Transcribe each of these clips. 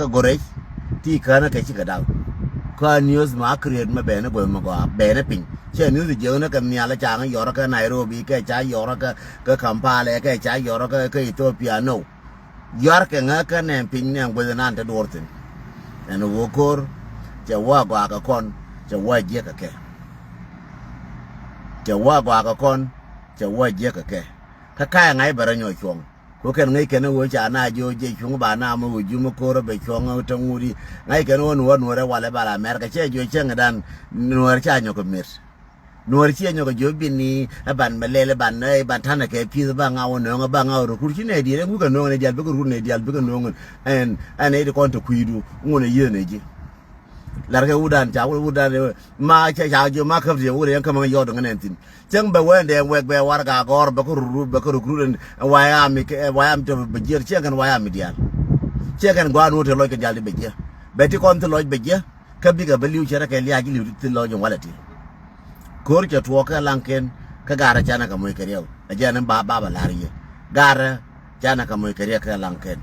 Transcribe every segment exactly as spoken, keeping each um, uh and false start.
Kä go̱rɛc ti känä kɛ cikɛ daw. Kä news ma create mɛ bɛn gueth mɛ gɔaa bɛn piny. Cɛ news jiäknä kɛ nhial ca ŋä yɔrä kä Nairobi kɛ ca yɔrä kä, kä Kampala kɛ ca yɔrä kä, kä Ethiopia, no. Yɔr kɛ ŋä kä nɛ piny nɛ gueth nan te duɔr thin. Ɛn wä ko̱r cɛ wä gɔaa kɛ kɔn cɛ wä jiäk kɛ kɛ. Cɛ wä gɔaa kɛ kɔn cɛ wä jiäk kɛ kɛ. Kä ka̱a̱c ŋa̱c bɛ rɔ nyɔk cuɔ̱ŋ. Ku kɛn ŋäc kɛn ɣöö ca na jiö jiɛ cuŋ ba na mi ɣöö jiö mi ko̱r bɛ cuɔ̱ŋ te ŋut i̱ ŋäc kɛn ɣöö nuɔ̱ɔ̱r nuɔ̱ɔ̱r ɛ walɛ bal America cɛ jiö cäŋ dan nuɔ̱ɔ̱r ca nyɔk kɛ mir. Nuɔ̱ɔ̱r ciɛ nyɔk kɛ jiö bini ɛ ban mɛ lɛl ɛ ban ɛ ban ta̱nɛ kɛ pi̱th ba ŋa̱ wä nööŋ ɛ ba ŋa̱ wä rɔ kur ci nɛ diɛl ɛ ŋut kɛ nööŋ nɛ dial bikɛ rut nɛ dial bikɛ nööŋ ɛn ɛn ɛ di kɔn te kui̱du ŋun ɛ yieen ɛ ji̱. Larkɛ wutdan ca wut wutdan ma ca ca jiö ma käp ti wut yɛn kämɛ yɔt ŋɛ nɛn thin. Cäŋ bɛ wee ndɛ wek bɛ warɛga gɔ̱r bɛ kä rut bɛ kä rut rut ɛn wayami kɛ wayami te bɛ jiɛr ciɛ kɛn wayami diaal. Ciɛ kɛn gua̱a̱r nuɔ̱t te lɔc kɛ diaal ti bɛ jiɛ. Bɛ ti kɔn thi lɔc bɛ jiɛ kä bikɛ bɛ li̱w cɛ rɛ kɛ lia̱a̱ ji̱ li̱w thi lɔc in walɛ ti. Ko̱r cɛ tuɔɔk kä Laŋkɛn kä gaarä canɛ kɛ moc kɛ riɛw ɛ jɛn in ba ba bɛ la̱r yɛ. Gaarä canɛ kɛ moc kɛ riɛw kä Laŋkɛn.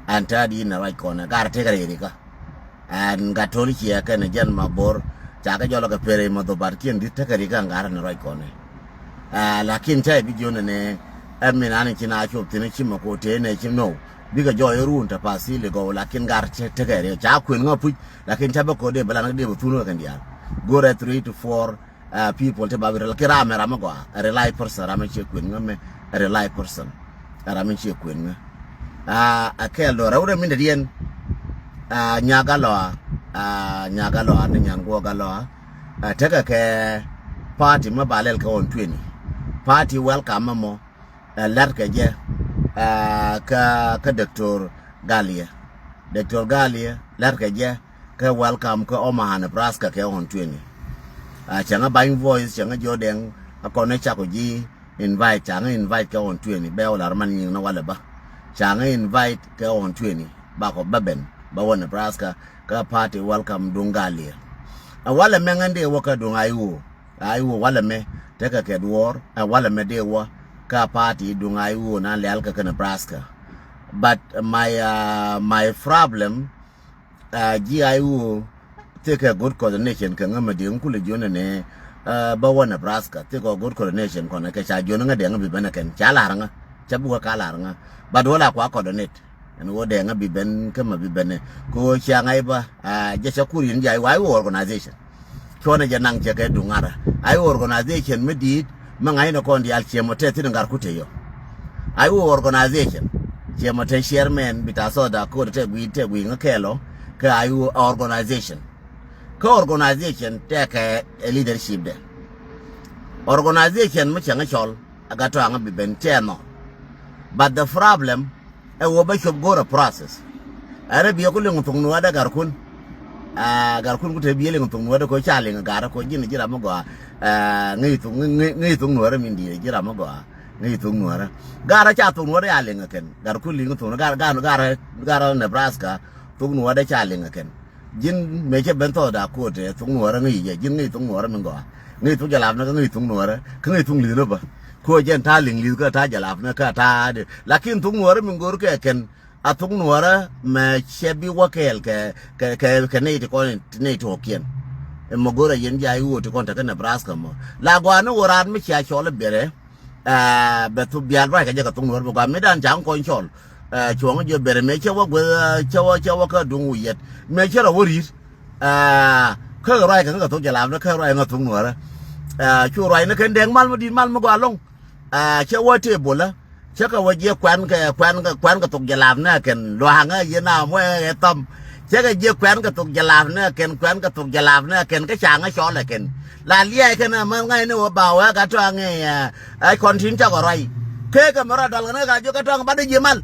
Ɛn täätdi in ɛ ruac kɔnɛ gaarä tekɛ rɛy rikä. Ɛn gat to̱l ciɛ kɛn jɛn ma bo̱r ca kɛ jɔl kɛ perɛ ma dhobat kiɛn di̱t tekɛ ri kɛn gat ni ruac kɔnɛ. Ɛ lakin ca i̱ bi jiön ni ɛ min an ci na cop thin ci ma ko tëë nɛ ci now bikɛ jɔɔc run te pa thil igɔw lakin gat tekɛ ri ca kuën ŋä puc lakin ca bä ko dee bä lan dee bä thun kɛ kɛn diaal. Go̱rɛ three to four people ti ba bi rel ki ram ɛ ram ɛ gɔaa ɛ rely person ram ɛ cie kuën ŋä mɛ ɛ rely person. Ɛ ram in cie kuën ŋä. Ɛ kɛɛl dɔ̱ rɛw rɛw min dɛdiɛn. Ɛ nyak alɔa. Ɛ nyak alɔa ni nyan guɔk alɔa. Ɛ tekɛ kɛ party mä ba lɛl kɛ ɣɔn twenty. Party welcome mä mɔ. Ɛ lɛt kɛ jɛ. Ɛ kä kä Doctor Galia. Doctor Galia lɛt kɛ jɛ. Kɛ welcome kä Omaha, Nebraska kɛ ɣɔn twenty. Ɛ cɛ ŋä bany voice cɛ ŋä jiɔ dɛŋ a kɔn ni cakɔ ji̱. Invite ca ŋä invite kɛ ɣɔn twenty bɛ wä lar man nyiŋ ni walɛ bä. Ca ŋä invite kɛ ɣɔn twenty bakɔ bä ben bä wä Nebraska kä party welcome duŋ Galia. Ɛ walɛ mɛ ŋän dee wä kä duŋ a iwuɔ a iwuɔ walɛ mɛ tekɛ kɛ duɔɔr ɛ walɛ mɛ dee wä kä party duŋ a iwuɔ na lial kä kä Nebraska. But my uh, my problem. Ji̱ a iwuɔ thikɛ good coordination kɛ ŋämɛ di̱i̱ŋ kulɛ jiön ni bä wä Nebraska thikɛ good coordination kɔnɛ kɛ ca jiön ŋä dɛŋ bi ben ɛ kɛn ca lar ŋä ca bukɛ ka lar ŋä. But wä la kua coordinate ɛn wä dɛŋ bi ben kä mɛ bi ben ɛ kɛ wä cia ŋa̱c bä. Jɛ ca kur yin ji̱ a iwuɔ a iwuɔ organization. Cuɔnɛ jɛ naŋ cɛ kɛ duŋ ŋa̱rä a iwuɔ organization mi di̱i̱t. Mi ŋa̱cnɛ kɔn diaal ciɛ mɔ te thi̱n ŋa̱r ku te yɔ. A iwuɔ organization ciɛ mɔ te chairman bi ta South Dakota te gui̱i̱ te gui̱i̱ ŋä kɛɛl ɔ kɛ a iwuɔ organization. Kä organization tɛkɛ ɛ leadership dɛ. Organization mi cɛ ŋä cɔl ɛ gat tɔaŋä bi ben cɛ nɔ. But the problem ɛ wä bä cop go̱rɛ process. Ɛn ɛ biɛ ku liŋ thok nuɔɔdɛ garkun. Aa garkun ku te biɛ liŋ thok nuɔɔdɛ ko ca liŋ garɛ ko ji̱n ji̱ ram mi gɔaa. Aa ŋäc thok ŋäc thok nuɔɔdɛ min di̱i̱t ji̱ ram mi gɔaa. Ŋäc thok nuɔɔdɛ garɛ ca thok nuɔɔdɛ ya liŋ kɛn garkun liŋ thok nuɔɔdɛ garɛ garɛ garɛ Nebraska. Thok nuɔɔdɛ ca liŋ kɛn. Ji̱n mëë cä ben thɔɔk da̱a̱ ko̱o̱t ɛ thok nuɔɔrä ŋäc yɛ ji̱n ŋäc thok nuɔɔrä min gɔaa. Ŋäc thok jɛ lap ni kä ŋäc thok nuɔɔrä kä ŋäc thok li̱th ni bä. Ko̱o̱t jɛn ta̱a̱ liŋ li̱th kä ta̱a̱ jɛ lap ni kä ta̱a̱ di. Lakin thok nuɔɔrä min go̱o̱r kɛ kɛn a thok nuɔɔrä mɛ cɛ bi wä kɛɛl kɛ kɛ kɛ nɛy ti kɔn nɛy ti ɣɔ̱kiɛn. Mɛ go̱o̱r a yɛn jɛ a i̱ ɣöö ti kɔn te kä Nebraska mɔ la gɔaa ni ɣöö raan mi cia cɔl i̱ biɛrɛ. Aa bɛ thuk bial ruac kɛ jɛ kɛ thuk nuɔr bi gɔaa mi dan ca ŋ kɔny cɔl. Aa cuɔ̱ŋ jiɔ ber mëë cɛ wä gueth cɛ wä cɛ wä kä duŋ wi̱i̱ yɛt mëë cɛ rɔ wä ri̱t. Aa kä ruac kɛ ŋä kɛ thuk jɛ lam ni kä ruac ŋä thuk nuɔrä. Aa cu ruac ni kɛn dɛŋ mal mi di̱i̱t mal mi gɔaa loŋ. Aa cɛ wä tëë bolä cɛ kɛ wä jiɛ kuɛn kɛ kuɛn kɛ kuɛn kɛ thuk jɛ lam ni kɛn lua̱a̱ŋä yɛ na muɛ ɛ thɔm. Cɛ kɛ jiɛ kuɛn kɛ thuk jɛ lam ni kɛn kuɛn kɛ thuk jɛ lam ni kɛn kä ca ŋä cɔl ɛ kɛn. La liɛɛc kɛn ɛ män ŋa̱c ni wä ba wɛ gat tɔaŋ ɛ ɛ kɔn tin cakɔ ruac. Kee kɛ mɛ rɔ dɔl kɛn ɛ ka jiök kä tɔaŋ banɛ jiɛ mal.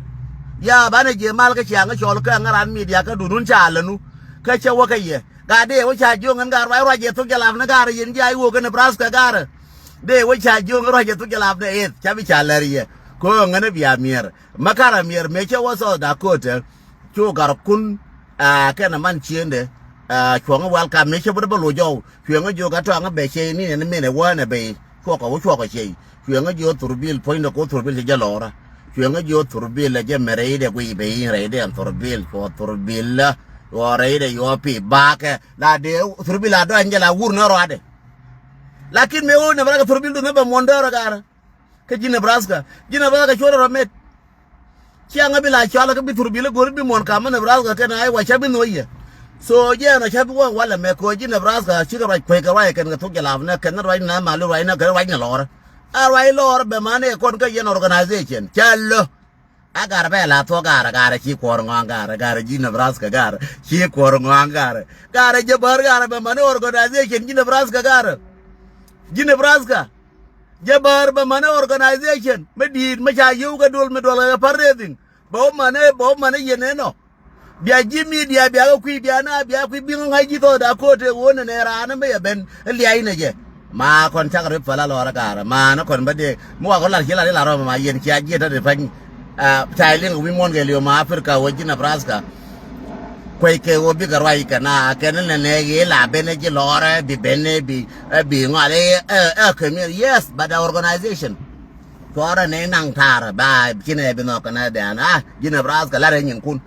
Ya banɛ jiɛ mal kä ciaŋ kä cɔl kä ŋä ran midia kä dun wun ca lä nu. Kä cɛ wä kä yɛ gat dee wä ca jiök ŋän gat ruac ruac yɛ thok jɛ lap ni gaarä yɛn jiac wok kä Nebraska gaarä. Dee wä ca jiök ŋän ruac yɛ thok jɛ lap ni eth ca bi ca lär yɛ. Kɛ ɣöö ŋän ɛ bia miɛr mɛ karä miɛr mëë cɛ wä South Dakota. Cu garkun aa kɛnɛ man ciëndɛ. Aa cuɔ̱ŋ welcome mëë cä bä dä bä loc jɔw cuɛŋä jiök a tɔaŋä bɛ cɛy ni nɛn min ɛ wäänɛ bɛy cuɔkɔ wä cuɔkɔ cɛy. Cuɛŋä jiök thurbil puɔ̱nydɛ ko̱ thurbil cɛ jɛ lɔɔrä. Cueŋä ji̱ ɣöö thurbil ɛ jɛ mɛ rɛydɛ guiy ben i̱ rɛydɛ ɛn thurbil cuɔ thurbil la. Cuɔ rɛydɛ cuɔ pi bakɛ la dee thurbil a dɔ̱ ɛn jɛ la wur ni rɔadɛ. Lakin mëë ɣöö Nebraska thurbil duŋ ni bɛ muɔ̱n däär ɛ gaarä. Kä ji̱ Nebraska ji̱ Nebraska cuɔ̱rɛ rɔ met. Ciaŋä bi la cɔalä kä bi thurbil i̱ go̱r i̱ bi muɔ̱n ka̱m mi Nebraska kɛn a i̱ wa ca bi nhuɔ̱c yɛ. So jiɛn ɔ ca bi wä walɛ mɛ ko̱ ji̱ Nebraska cikɛ ruac kueckɛ ruac kɛn kɛ thuk jɛ lap nɛ kɛn ruac nɛ mal i̱ ruac nɛ kɛn ruac nɛ lɔɔrä. A ruac lɔɔrä bɛ man i̱ kɔn kä yɛn organization cä lo̱. A garɛ bɛ la thuɔ̱k garɛ garɛ ci kuɔr ŋɔaŋ garɛ garɛ ji̱ Nebraska garɛ ci kuɔr ŋɔaŋ garɛ. Garɛ jɛ bär garɛ bɛ man i̱ organization ji̱ Nebraska garɛ. Ji̱ Nebraska. Jɛ bäär bɛ mänɛ organization mi di̱i̱t mi ca yio̱w kɛ duɔl mi duɔl kɛ fundraising. Bɛ wä mänɛ bɛ wä mänɛ yɛn ɛnɔ. Bia ji̱ media bia kɛ kui̱ bia na bia kui̱ bi̱ŋ ŋa̱c ji̱ thɔɔk da ko̱o̱t tëë ɣöö nɛnɛ raan mi yɛ ben lia̱a̱c nɛ jɛ. Ma kɔn cak ri päl a lɔɔr a ga̱a̱r ma ni kɔn bä dee mi wakɔ lar ci lar i̱ lar rɔm ma yɛn cia jiɛt ri päny. Ca liŋ wi̱i̱ muɔ̱n kɛ li̱w ma Africa wä ji̱ Nebraska. Kueckɛ ɣöö bikɛ ruac kɛ na kɛn nɛnɛ ɣee la ben ji̱ lɔɔrɛ bi ben bi bi ŋɔal ɛ ɛ kɛ mi yes but the organization. Cuɔrɛ ni naŋ ta̱a̱r ba ci nɛ bi nhɔk kɛ nɛ dɛn a ji̱ Nebraska larɛ nyinkun.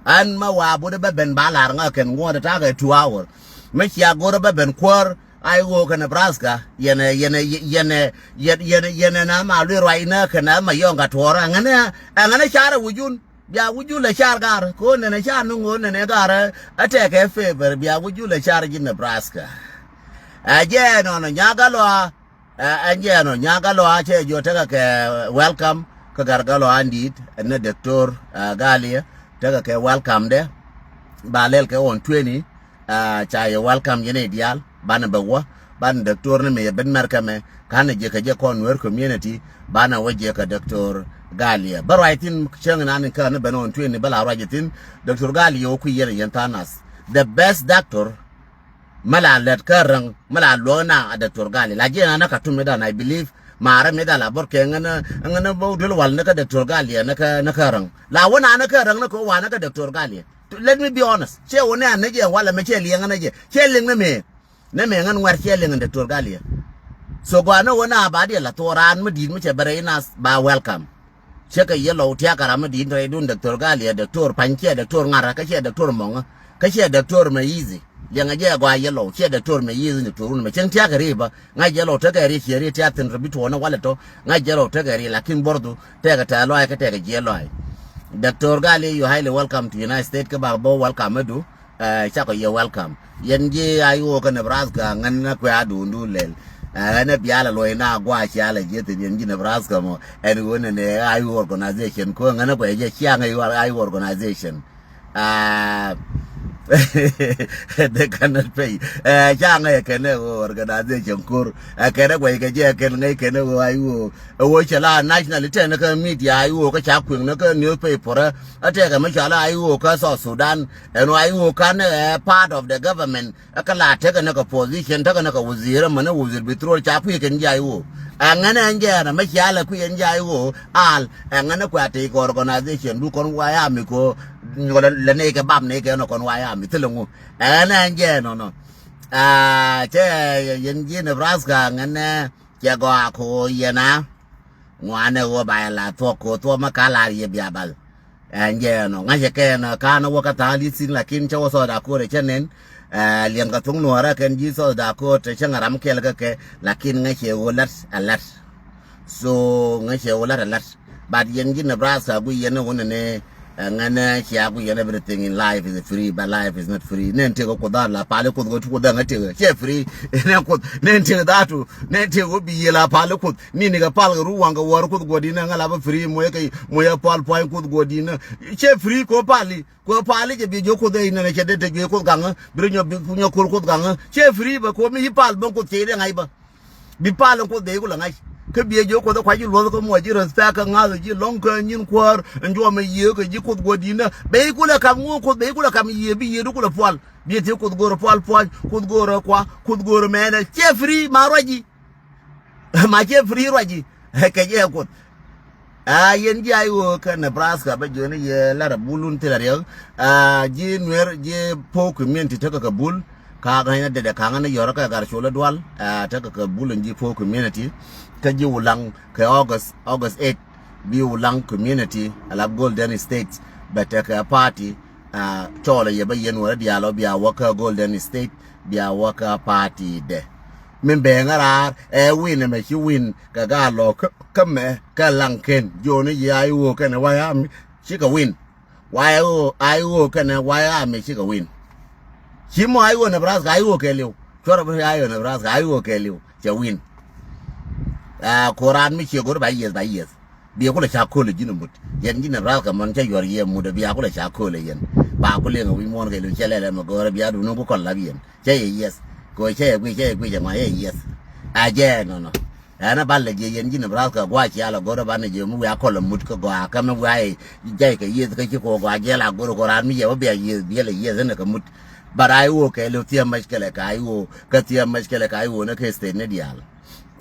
Ɛn ma wa butdɛ bä ben ba lar ŋä kɛn ŋuɔ̱t ta̱a̱ kɛ two hour. Mi cia go̱rɛ bä ben kuäär. Ai ɣöö kä Nebraska yɛnɛ yɛnɛ yɛnɛ yɛnɛ yɛnɛ na ma lui̱ ruac nä kɛ na ma yɔŋ ka tuɔɔrä ɛŋɛnɛ ɛŋɛnɛ carɛ wujun. Bia wujun lɛ car gar ko nɛnɛ car ni ŋo̱o̱n nɛnɛ gar ɛ tɛkɛ favor bia wujun lɛ car ji̱ Nebraska. Ɛ jɛ nɔnɔ nyakä lɔa. Ɛ jɛ nɔ nyakä lɔa cɛ jiɔ tekɛ kɛ welcome kä gar kä lɔa ndi̱i̱t ɛn ni Doctor Galia tekɛ kɛ welcome dɛ. Ba lɛl kɛ on twenty. Ca yɛ welcome yɛn i̱ diaal banɛ bɛ wä banɛ doctor ni mi yɛ ben mɛrkɛ mɛ kanɛ jiɛ kɛ jɛ kɔn Nuer community. Banɛ wä jiɛ kɛ Doctor Galia bä ruac thi̱n cäŋ nan in kä ni ben on twenty bä la ruac thi̱n. Doctor Galia wä kui̱ yɛn yɛn tha̱a̱ŋ nath the best doctor. Mi la lät kä räŋ mi la luɔ̱k na a Doctor Galia la jiɛ na ni ka tum mi dan I believe. Marä mi dan la bor kɛ ŋänä ŋänä bä duel wal ni kä Doctor Galia ni kä ni kä räŋ la wä na ni kä räŋ ni kä wa ni kä Doctor Galia. Let me be honest. Cɛ wä nɛ an nɛ jɛ walɛ mɛ cɛ liɛŋ an nɛ jɛ cɛ liɛŋ nɛ mɛ. Nɛ mɛ ŋän ŋuɛr cɛ liɛŋ an Doctor Galia. So gɔaa nɛ wä na ba diɛ la thok raan mi di̱i̱t mi cɛ bɛ rɛy nath ba welcome. Cɛ kɛ yɛ lɔw tiakä ram mi di̱i̱t rɛy dun Doctor Galia Doctor Pany cɛ Doctor Ŋarä kä cɛ Doctor Mɔŋä kä cɛ Doctor mɛ easy. Liɛŋ a jɛ gɔaa yɛ lɔw cɛ Doctor mɛ easy ni Doctor wun mɛ cɛŋ tiakä ri bä. Ŋa̱c jɛ lɔw tekɛ ri ciɛ ri tiath thin rɔ bi tuɔɔnä walɛ tɔ. Ŋa̱c jɛ lɔw tekɛ ri lakin borthu. Tɛkɛ tɛ̈th lɔaac kä tɛkɛ jiɛc lɔaac. Doctor Galia, you highly welcome to United States kä bak bä welcome ädu. Cakɔ yɛ welcome. Yɛn ji̱ a i̱ ɣöö kä Nebraska ŋän na kuɛ a duundu lɛl. Ɛn ɛ bialɛ luɔ̱c na gua̱a̱ cialɛ ji̱ thi̱n yɛn ji̱ Nebraska mɔ ɛn ɣöö nɛnɛ a i̱ ɣöö organization ko̱ ŋän na kuɛ jɛ ciaŋ a i̱ ɣöö organization. They cannot pay. Ca ŋäc ɛ kɛn ɛ ɣöö organization ko̱r ɛ kɛn ɛ guɛc kɛ jɛ ɛ kɛn ŋäc kɛn ɛ ɣöö a i̱ ɣöö ɛ ɣöö cɛ la national itɛn kä media a i̱ ɣöö kä ca kueŋ ni kä newspaper ɛ tɛkɛ mi cɔal a i̱ ɣöö kä South Sudan. Ɛn ɣöö a i̱ ɣöö kan ɛ part of the government. Kä la tekɛ ni kɛ position tekɛ ni kɛ wazir ɛmɛn wazir petrol ca kui̱ kɛn ji̱ a i̱ ɣöö. Ɛŋɛn ɛn jɛ ɛn ɛmɛ cia lɛ kui̱ ɛn ji̱ a i̱ ɣöö al ɛŋɛn kuɛ a tec kɛ organization du kɔn wa ya mi ko. Nyuɔl lɛ ni kɛ bam ni kɛ nɔ kɔn wa ya mi thilɛ ŋu. Ɛŋɛn ɛn jɛ ɛn nɔnɔ. Cɛ yɛn ji̱ Nebraska ɛŋɛn ɛ cɛ gɔaa ko yɛn a. Ŋuanɛ ɣöö ba yɛ la thuɔ̱k ko thuɔ̱k mi ka lar yɛ bia bal. Ɛn jɛ ɛnɔ ŋa̱cɛ kɛ ɛnɔ ka̱n wä kä tha̱a̱ŋ li̱th thi̱n lakin cä wä South Dakota cä nɛn. Liɛŋ kɛ thuŋ nuɔ̱ɔ̱rä kɛn ji̱ South Dakota cä ŋa̱ ram kɛl kä kɛ lakin ŋa̱cɛ ɣöö la̱t ɛ la̱t. So ŋa̱cɛ ɣöö la̱t ɛ la̱t. But yɛn ji̱ Nebraska guiy yɛn ɛ wunɛ ni ɛŋɛn cia guiy yɛn everything in life is free but life is not free. Nɛn tëk ɛ kuoth a la pali kuoth ɣöö ti kuoth ɛŋä tëk ɛ cɛ free. Nɛn kuoth nɛn tëk dhatu nɛn tëk ɣöö bi yiël a pali kuoth. Ni nikɛ pal kɛ ru waŋ kɛ wäär kuoth guɔ̱di̱n ɛ ŋäl a bä free moc kɛ moc a pal pua̱ny kuoth guɔ̱di̱n ɛ. Cɛ free kɛ ɣöö pali kɛ ɣöö pali cɛ bi jiök kuoth ɛ inɛnɛ cɛ det te juey kuoth gaŋä bi rɔ nyɔ bi nyɔ ko̱r kuoth gaŋä. Cɛ free bä kɛ ɣöö mi yi pal ben kuoth cɛ yi dee ŋa̱c bä. Bi pal in kuoth dee yi kulɛ ŋa̱c kä bi jiök kuoth ɛ kua̱c ji̱ luɔ̱th kä muɔc ji̱ respect kä ŋa̱th ji̱ lɔ̱ŋ kä nyin kuäär in juɔmɛ yiëë kɛ ji̱ kuoth guɔ̱di̱n ɛ bɛ yi kulɛ ka̱m ŋuɔ̱k kuoth bɛ yi kulɛ ka̱m yiëë bi yiëëdu kulɛ pual. Bi thiee kuoth go̱o̱rä pual pua̱ny kuoth go̱o̱rä kua kuoth go̱o̱rä mɛnɛ cɛ free ma ruac ji̱. Ma ciɛ free ruaci kɛ jɛ kuoth. A yɛn ji̱ a i̱ ɣöö kä Nebraska bä jiöni yɛ lat a bulun thilɛ riɛk. A ji̱ Nuer ji̱ Pok community tekɛ kɛ bul. Ka ŋäcnä dedɛ kaŋä ni yɔrä kɛ gar col i̱ dual. A tekɛ kɛ bul in ji̱ Pok community kä ji̱ Wulaŋ kɛ August, August eight. Bi Ulaŋ community ala Golden State bɛ tekɛ party. Cɔɔlɛ yɛ bä yɛn wä rɔ diaal ɔ bia wä kä Golden State, bia wä kä party dɛ. Min bɛ ŋä raar ɛ win ɛmɛ ci win kɛ gaa lɔ kä mɛ kä Laŋ ken jiɔni yɛ a iwoo kɛnɛ wayami cikɛ win. Wayɛ ɣöö a iwoo kɛnɛ wayɛ a mi cikɛ win. Ci mɔ a iwoo Nebraska a iwoo kɛɛliw. Cuɔrɛ bi a iwoo Nebraska a iwoo kɛɛliw cɛ win. Aa, ko raan mi ciɛ go̱r ba yieth ba yieth. Biɛ kulɛ ca köölɛ ji̱n mut yɛn ji̱n Nebraska mɔn cɛ yuɔr yɛ mut biɛ kulɛ ca köölɛ yɛn. Ba ku liŋ wi̱i̱ muɔ̱ɔ̱n kɛɛliw cɛ lɛlɛ mɛ go̱rɛ biɛ duni ku kɔn lap yɛn. Cɛ yɛ yieth. Ko cɛ yɛ guic cɛ yɛ guic ɛmɔ yɛ yieth. A jɛ nɔnɔ. Ɛn a bal lɛ jiɛ yɛn ji̱ Nebraska gua̱a̱ cial a go̱r a banɛ jiɛ mi wiaa kɔl a mut kä gɔaa kä mi wiaa jay kɛ yieth kä ci kɔ gɔaa jiɛl a go̱r kɔ raan mi yɛ wä bia yieth biɛl a yieth ɛn a kɛ mut. But a iwoo kɛ liw thiɛ mɛc kɛlɛ ka iwoo kä thiɛ mɛc kɛlɛ ka iwoo ni kɛ state ni diaal.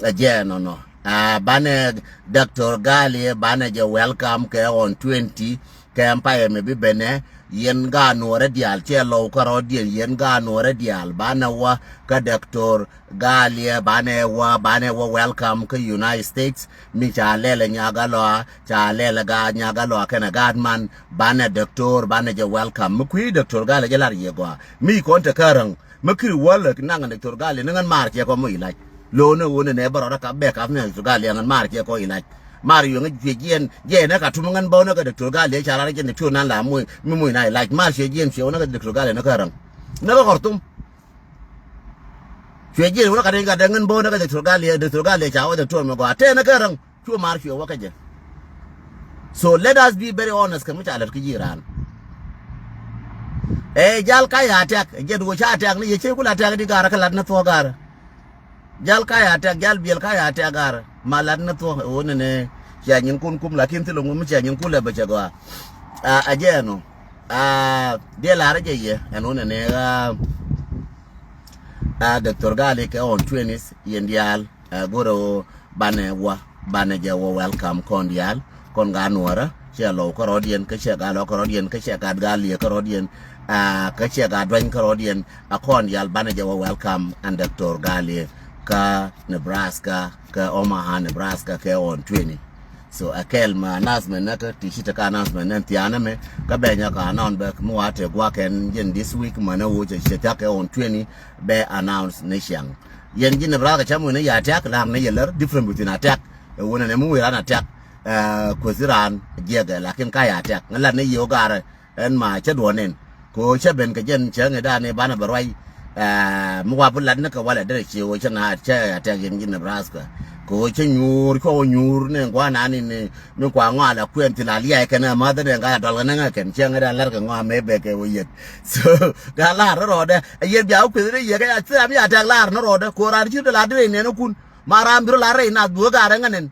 A jɛ nɔnɔ. A banɛ Doctor Gali banɛ jɛ welcome kɛ on twenty kɛ empire mi bi benɛ. Yɛn gaa nuɔrɛ diaal cɛ lɔw kärɔɔdiɛn yɛn gaa nuɔrɛ diaal banɛ wä kä Doctor Galiɛ banɛ wä banɛ wä welcome kä United States. Mi ca lɛlɛ nyaga lɔa ca lɛlɛ ga nyaga lɔa kɛnɛ gaat man banɛ doctor banɛ jɛ welcome mi kui̱ doctor Galiɛ jɛ lar yɛ gɔaa mi kɔn te kä räŋ mi kiri wäl naŋ doctor Galiɛ ni ŋän maar cɛ kɔ mi ilac. Lo̱o̱n ni ɣöö ni nɛ bä rɔɔdä ka bɛk kap ni doctor Galiɛ ŋän maar cɛ kɔ ilac. Maar yuɛ ŋä cuɛ jiɛn jiɛn ni ka tum ŋän bä ni kä doctor Galiɛ ca lar jɛ ni tuɔɔk nan la mi muc na ilac maar cuɛ jiɛn cuɛ wä ni kä doctor Galiɛ ni kä räŋ. Ni kä Khartoum. Cuɛ jiɛn wä ni ka dee ŋän bä ni kä doctor Galiɛ doctor Galiɛ ca wä doctor mi gɔaa tɛn ni kä räŋ. Cuɛ maar cuɛ wä kä jɛ. So let us be very honest kɛ mi ca lät kä ji̱ raan. Ɛ jal ka ya tɛk jɛ duɔ ca tɛk ni yɛ cɛ kula tɛk di gaarä kä lat ni thuɔ̱k gaarä. Jal ka ya tɛk jal biɛl ka ya tɛk gaarä ma lat ni thuɔ̱k ɛ wä ni ni. Cia nyin kun kum lakin thilɛ ŋum cia nyin kun lɛ bɛ cɛ gɔaa. A jɛ ɛnɔ. A diɛ larä jɛ yɛ ɛn wä ni ni. A doctor Gali kɛ on twenties yɛn diaal. Ɛ go̱rɛ wä banɛ wä banɛ jɛ wä welcome kɔn diaal. Kɔn gaa nuɔrä cɛ lɔw kärɔɔdiɛn kä cɛ gaa lɔw kärɔɔdiɛn kä cɛ gaa gaa liɛ kärɔɔdiɛn. Kä cɛ gaa duany kärɔɔdiɛn. A kɔn diaal banɛ jɛ wä welcome and doctor Gali kä Nebraska kä Omaha Nebraska kɛ on twenty. So a kɛl ma announcement nä kä ti ci te ka announcement nä thia̱a̱nä mɛ kä bɛ nyä ka announce bɛ mi wa te gua̱kɛn jɛn this week mänä wo cɛ cɛ thia̱k kɛ on twenty bɛ announce ni ciaŋ. Yɛn ji̱n Nebraska cä muc ni ya attack la̱a̱k ni yɛ lär different between attack. Ɛ wunɛ ni mi wi̱i̱ raan attack. Kueth i̱ raan jiɛkɛ lakin ka ya attack ŋä lat ni yɛ wä gaarɛ. Ɛn ma cä duɔ̱ɔ̱n nɛn kɛ ɣöö cä ben kɛ jɛn cäŋ i̱ da̱a̱n i̱ banɛ bɛ ruac. Mi wap i̱ lat ni kɛ walɛ derɛ cie ɣöö cä ŋa̱a̱t cä ya attack yɛn ji̱n Nebraska. Kɛ ɣöö cä nyuur cuɔ wä nyuur ni gua̱a̱r nani ni mi kua ŋɔa la kuɛn thil a liac kɛn a ma̱th ni ŋa̱a̱t a dual kɛ ni ŋa̱a̱t kɛn cäŋ i̱ da̱a̱n lär kɛ ŋɔa mëë bɛ kɛ wä yɛt. So ka la̱r ni rɔɔdɛ a yɛn bia wä kueth ni yɛ kɛ ya thil a mi ya attack la̱r ni rɔɔdɛ kɛ ɣöö raan ci rɔ la derɛ nɛn ikun. Ma raan bi rɔ la rɛy nath bi wä gaarɛ ŋä nɛn.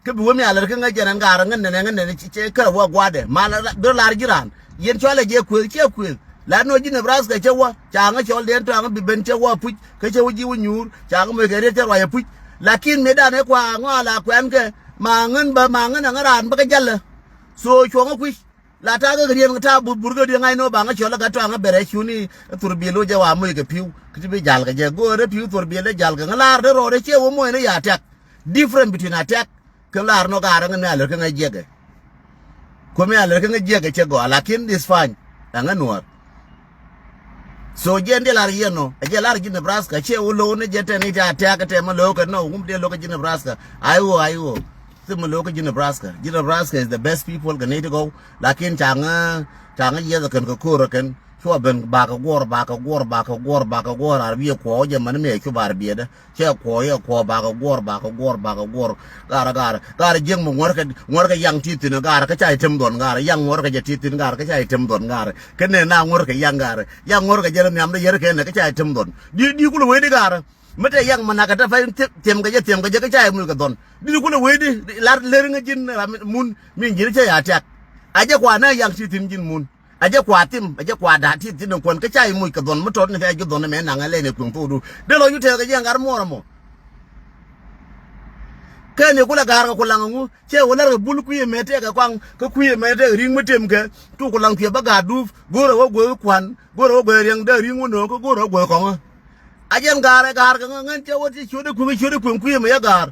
Kä bi wä mi a lär kä ŋäc jɛn ɛn gaarä ŋän nɛnɛ ŋän nɛnɛ ci cɛ kärɛ wä gua̱dɛ ma bi rɔ lar ji̱ raan. Yɛn cɔalɛ jɛ kuëth ciɛ kuëth la nɔ ji̱ Nebraska cɛ wä ca ŋä cɔl dɛn tɔaŋä bi ben cɛ wä puc kä cɛ wä ji̱ wä nyuur ca ŋä mɔc kɛ riet cɛ ruac ɛ puc. Lakin mëëdan ɛ kua ŋɔa la kuɛn kɛ ma ŋän bä ma ŋän ɛ ŋä raan bä kä jalä. So cuɔ̱ŋä kui̱c. La ta̱a̱ kä riɛn kä ta̱a̱ burburkä diɛ ŋa̱c ni wä ba ŋä cɔl kä tɔaŋä bɛrɛ cuni. Thurbiɛl wä jɛ wa moc kɛ pi̱u kä ti bi jal kɛ jɛ go̱o̱rä pi̱u thurbiɛl ɛ jal kɛ ŋä la̱r dee rɔɔdɛ ciɛ wä moc ni ya tɛk. Different between attack kä la̱r nɔ ga̱a̱r ɛŋä ni a lär kä ŋä jiɛkɛ. Kuɛ mi a lär kä ŋä jiɛkɛ cɛ gɔaa lakin this fine. Ɛŋä nuɔ̱ɔ̱r. So jiɛn diɛ lar yɛn nɔ ɛ jɛ lar ji̱ Nebraska ciɛ wä lo̱w ni jɛ tɛn i̱ tɛ attack tɛ mɛ lo̱w kɛ nɔ wum diɛ lo̱w kɛ ji̱ Nebraska. Ai wä ai wä. Thim mɛ lo̱w kɛ ji̱ Nebraska. Ji̱ Nebraska is the best people kɛ ni ti gɔw. Lakin caŋä caŋä yiɛth kɛn kɛ ko̱r kɛn. Cuɔ ben bakɛ guɔr bakɛ guɔr bakɛ guɔr bakɛ guɔr ar biɛ kuɔ jɛ mɛn mi ɛ cu bar biɛdä. Cɛ kuɔ yɛ kuɔ bakɛ guɔr bakɛ guɔr bakɛ guɔr. Garɛ garɛ garɛ jiäk mi ŋuɔrkɛ ŋuɔrkɛ yaŋ ti thi̱n garɛ kä ca item dhɔn garɛ yaŋ ŋuɔrkɛ jɛ ti thi̱n garɛ kä ca item dhɔn garɛ. Kä nɛ na ŋuɔrkɛ yaŋ garɛ yaŋ ŋuɔrkɛ jɛ rɛ nhiamdä yɛr kɛ nɛ kä ca item dhɔn. Di di kulɛ wee di garɛ. Mi te yaŋ mi nakɛ te pay thiemkɛ jɛ thiemkɛ jɛ kä ca imuc kɛ dhɔn. Di kulɛ wee di lar ler ŋä ji̱n ram mun min ji̱n cä ya tiak. A jɛ kua na yaŋ ti thi̱n ji̱n mun. A jɛ kua thim a jɛ kua da̱a̱ ti thi̱n kuɔn kä ca imuc kɛ dhɔn mi tɔt ni kɛ ji̱ dhɔn mɛ naŋ ɛ lɛn ɛ kueŋ thokdu. Dee lɔ ju tɛɛk kɛ jiɛn gat muɔɔr ɛmɔ. Kɛn i̱ kulɛ ga̱a̱r kɛ kulaŋ ɛŋu cɛ wä lär kɛ bul kui̱ ɛmɛ tɛɛk kɛ kuaŋ kä kui̱ ɛmɛ tɛɛk ri̱ŋ mi tem kɛ. Cu kulaŋ thiɛ bä ga̱a̱r dup go̱o̱rɛ wä gueeth kua̱n go̱o̱rɛ wä gueeth riɛŋ dee ri̱ŋ wä nööŋ kä go̱o̱rɛ wä gueeth kɔŋä. A jɛn ga̱a̱r ɛ ga̱a̱r kɛ ŋä ŋän cɛ wä ti ciöt ɛ kueŋ ciöt ɛ kueŋ kui̱ ɛmɛ yɛ ga̱a̱r.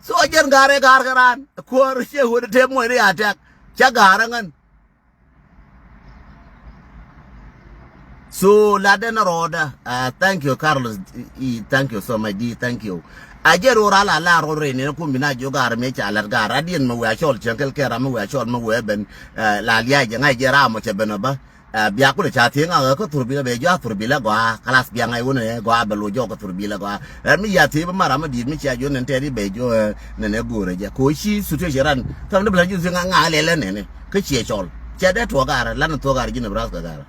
So jɛn ga̱r ɛ ga̱r kɛ raan kuäär ciɛ ɣöö dee tëë muɔcni a tɛk. Cä ga̱r ɛ ŋän. So lat den rɔɔdä. Thank you Carlos. Thank you so much di, thank you. A jɛ ror a la la ror rɛy nɛn kum bi na jiök gaar mi ca lat gaar a diɛn mi wee a cɔl cieŋ kɛl kɛ ram mi wee a cɔl mi wee ben. La liac jɛ ŋa̱c jɛ ram mɔ cɛ ben ɔ bä. Bia kulɛ ca thiee ŋa̱k kä thurbilä bɛ jɔak thurbilä gɔaa kalas bia ŋa̱c wun ɛ gɔaa bɛ loc jɔk kä thurbilä gɔaa. Ɛ mi ya thiee bä ma ram mi di̱i̱t mi cia jiök nɛn tɛɛt i̱ bɛ jiök nɛn ɛ go̱o̱rä jɛ koci situation ran. Thɔm ni bi la jiök thiee ŋa̱k ŋa̱k lɛlɛ nɛn ɛ. Kä ciɛ cɔl. Cɛ dee tuɔɔk gaarä, lanɛ thuɔɔk gaarä ji̱ Nebraska gaarä.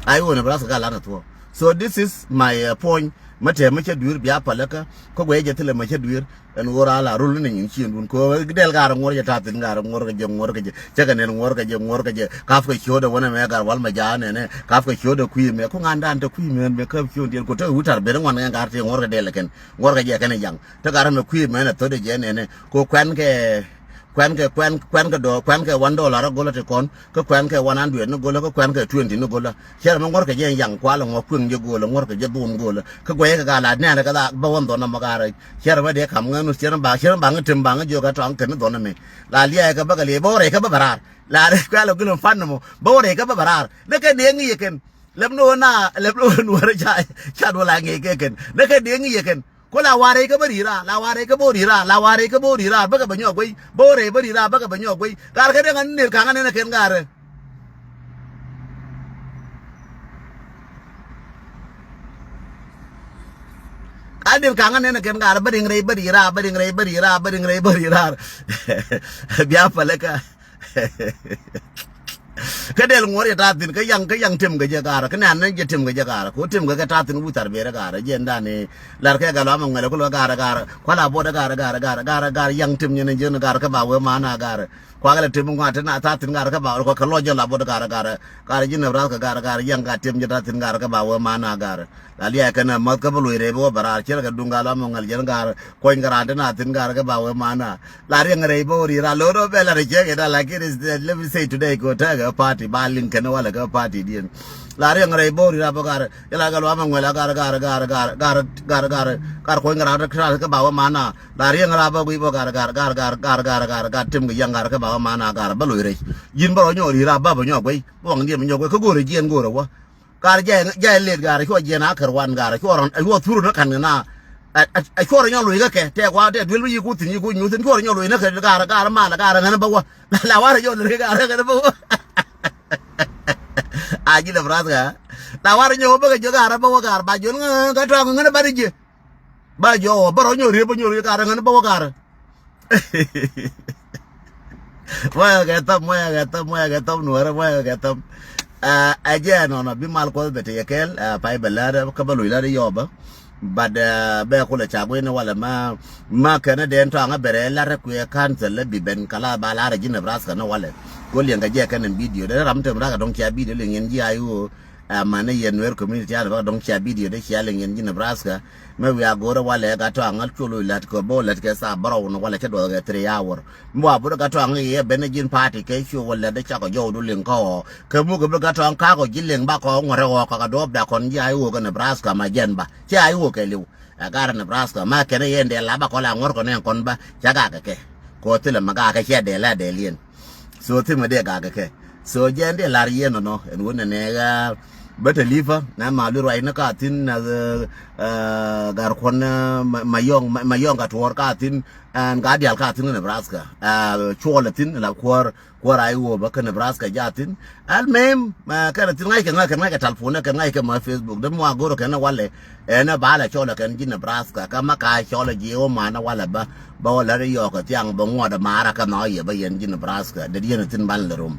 Ai wä Nebraska gaarä lanɛ thuɔɔk. So this is my point. Mä tɛm mä cä dui̱r bia päläkä kä guɛy jɛ thilɛ mä cä dui̱r. Ɛn ɣöö raal a rul ni nyin ciëndun kɛ ɣöö dɛl gaarä ŋuɔ̱r jɛ ta̱thi̱n gaarä ŋuɔ̱r kɛ jɛ ŋuɔ̱r kɛ jɛ cä kɛ nɛn ŋuɔ̱r kɛ jɛ ŋuɔ̱r kɛ jɛ kap kɛ ciötdɛ wänɛ mɛ gaar wal mɛ ja̱a̱ nɛnɛ kap kɛ ciötdɛ kui̱ mɛ ku ŋa̱n da̱a̱n te kui̱ mɛ mɛ käp ciötdiɛn ku te wi̱i̱ ta̱r ben ŋuan ŋɛn gaar te ŋuɔ̱r kɛ dɛl kɛn ŋuɔ̱r kɛ jɛ kɛn ja̱ŋ. Tɛ gaarä mɛ kui̱ mɛ nɛ thötdɛ jɛ nɛnɛ. Ko kuɛn kɛ kuɛn kɛ kuɛn kuɛn kɛ dɔ kuɛn kɛ one dollar a golä ti kɔn kä kuɛn kɛ one hundred ni golä kä kuɛn kɛ twenty ni golä. Cɛ rɛ mi ŋuɔ̱r kɛ jɛ yaŋ kualɛ ŋuɔ kueŋ jɛ golä ŋuɔ̱r kɛ jɛ dhun golä kä guɛy kɛ gaa la nɛɛrɛ kɛ la bä wä dhɔn nɔmɔ gaa rɛc. Cɛ rɛ mi dee kam ŋän cɛ rɛ ba cɛ rɛ ba ŋä tem ba ŋä jiök a tɔaŋ kɛn dhɔn nɛmɛ. La liaɛ kɛ bä kɛ liɛ bä wä rɛy kɛ bä bɛ raar. La rɛy kuɛl ɔ gilɛ fan nɔmɔ bä wä rɛy kɛ bä bɛ raar. Ni kɛ dee ŋi̱i̱ yɛ kɛn. Lɛp ni wä na lɛp ni wä nuɔ̱ɔ̱rɛ ca ca duɔl a ŋi̱i̱ kɛ kɛn ni kɛ dee ŋi̱i̱ yɛ kɛn. Ko la warɛ kä bä ri̱i̱ra la warɛ kä bä ri̱i̱ra la warɛ kä bä ri̱i̱ra bä kɛ bä nyɔk guey bä warɛ bä ri̱i̱ra bä kɛ bä nyɔk guey. Kar kä dee ŋa ni ner kaŋä nɛn ɛ kɛn garɛ. Ka ner kaŋä nɛn ɛ kɛn garɛ bä riŋ rɛy bä ri̱i̱ra bä riŋ rɛy bä ri̱i̱ra bä riŋ rɛy bä ri̱i̱ra. Bia päläkä. Kä dɛl ŋuɔ̱r yɛ ta̱thi̱n kä yaŋ kä yaŋ tem kɛ jɛ gaarä kä nɛ̈n nɛn jɛ tem kɛ jɛ gaarä kɛ wä tem kɛ kɛ ta̱thi̱n wi̱i̱ thar berä gaarä jɛ ndan i̱. Lar kɛ gat luamɛ ŋuɛl kä luɛ gaarä gaarä kual a buɔt ɛ gaarä gaarä gaarä gaarä gaarä yaŋ tem nyɛn jɛ ni gaarä kä ba wee man a gaarä. Kuakɛ lɛ tem ŋuan te na ta̱thi̱n gaarä kä ba wee kɛ lɔc jɛ la buɔt ɛ gaarä gaarä gaarä ji̱ Nebraska gaarä gaarä yaŋ gat tem jɛ ta̱thi̱n gaarä kä ba wee man a gaarä. La liac kɛn a mäth kä bä luc rɛy bä wä bɛ raar cierɛ kɛ duŋ gat luamɛ ŋuɛl jɛ ni gaarä kuɔny kɛ raan te na thi̱n gaarä kä ba wee man a. La riɛŋ rɛy bä wä ri̱i̱ ran lo̱o̱ dɔ bɛ la rɛ cɛ kɛ da lakin is let me say today ko tɛ kɛ party ba liŋ kɛn wala kɛ party diɛn. La riɛŋ rɛy bä wä ri̱i̱ ran bä gar yɛ la kɛ luamɛ ŋuɛl a gar gar gar gar gar gar gar gar kuɔ̱ny kɛ ran rɛ kɛ ba wä mana. La riɛŋ ran bä guiy bä gar gar gar gar gar gar gar gar tim kɛ yɛŋ gar kɛ ba wä mana gar bä lo̱c rɛy. Ji̱n bä rɔ nyɔk ri̱i̱ ran bä bä nyɔk guiy bä waŋ diɛn bä nyɔk guiy kä go̱rɛ jiɛn go̱rɛ wä. Kar jɛ jɛ lɛt gar cuɔ jiɛn a kär wan gar cuɔ rɔn a cuɔ thur ni kan na. A cuɔ rɔ nyɔ loc kä kɛ tɛ kua tɛ duel bi yi ku thin yi ku nyuth thin cuɔ rɔ nyɔ loc ni kɛ gar gar mal gar ŋän bä wä. La warɛ nyɔ loc gar ŋän bä wä. A ji̱ Nebraska. La warɛ nyɔ bä kɛ jɛ gar bä wä gar ba jɔl ŋän kä tɔŋ ŋän bä di jɛ. Ba jɔwä bä rɔ nyɔ riep bä nyɔ riep kar ŋän bä wä kar. Mwaya kɛ thäm, mwaya kɛ thäm, mwaya kɛ thäm nuɔrä, mwaya kɛ thäm. Ɛ jɛ nɔnɔ bi mal kuɔth bɛ tëë kɛl pay bɛ lärä kä bä loc lärä yɔbä. But bɛ kulɛ ca gui̱n walɛ ma ma kɛn dee tɔaŋ bɛ rɛ lärä kuɛ council bi ben kala ba lärä ji̱ Nebraska ni walɛ. Ko liɛŋ kɛ jɛ kɛn in video dee ram tem rak a dɔŋ cia video liŋ in ji̱ a i̱ ɣöö. Ɛ mani yɛn Nuer community an bä dɔŋ cia video de cia liŋ yɛn ji̱ Nebraska. Mɛ wiaa go̱o̱rä walɛ gat tɔaŋ ɣäl col wi̱i̱ la̱t kɛ bä wä lät kɛ thaa bärɔw ni walɛ cä duɔth kɛ three hour. Mi wa bä gat tɔaŋ i̱ yɛ ben ji̱n party kɛ cu wä lät de cakɔ jɔw du liŋ kä ɣɔɔ kɛ muk bi gat tɔaŋ kakɔ ji̱ liŋ bakɔ ŋuɔ̱t ɛ ɣɔɔ kakɔ duɔ̱ɔ̱p dakɔn ji̱ a i̱ wä kä Nebraska ma jɛn ba cɛ a i̱ wä kɛ li̱w. Ɛ gat Nebraska ma kɛn i̱ yɛn dɛl la bakɔ la ŋuɔ̱t kɔn ɛn kɔn ba cɛ gakɛ kɛ kɛ ɣöö thilɛ ma gakɛ cɛ dɛl a dɛl yɛn. So thimɛ dee gak kɛ. So jɛ ɛn dee lar yɛn nɔnɔ ɛn wun nɛ nɛ ɣaa bä te li̱pä nɛ ma luth ruacni ka thi̱n nɛ ɣaa gar kuɔn ma yɔŋ ka tuɔɔr ka thi̱n. Ɛn ka dial ka thi̱n kä Nebraska cuɔl ɛ thi̱n la kuäär kuäär a i̱ wop bä kä Nebraska ja thi̱n. Al mem kɛn ɛ thi̱n ŋa̱ckɛ ŋa̱ckɛ ŋa̱ckɛ talpon ɛ kɛn ŋa̱ckɛ ma Facebook dee mi wa go̱r ɛ kɛn ɛ walɛ. Ɛn ɛ ba lɛ cɔl ɛ kɛn ji̱ Nebraska kä ma ka cɔl ɛ ji̱ ɛ wä man ɛ walɛ bä. Bä wä lät i̱ yɔɔk kɛ thiaŋ bä ŋuɔt ɛ maarä kä nhɔk yɛ bä yɛn ji̱ Nebraska det yɛn ɛ thi̱n ban lɛ rom.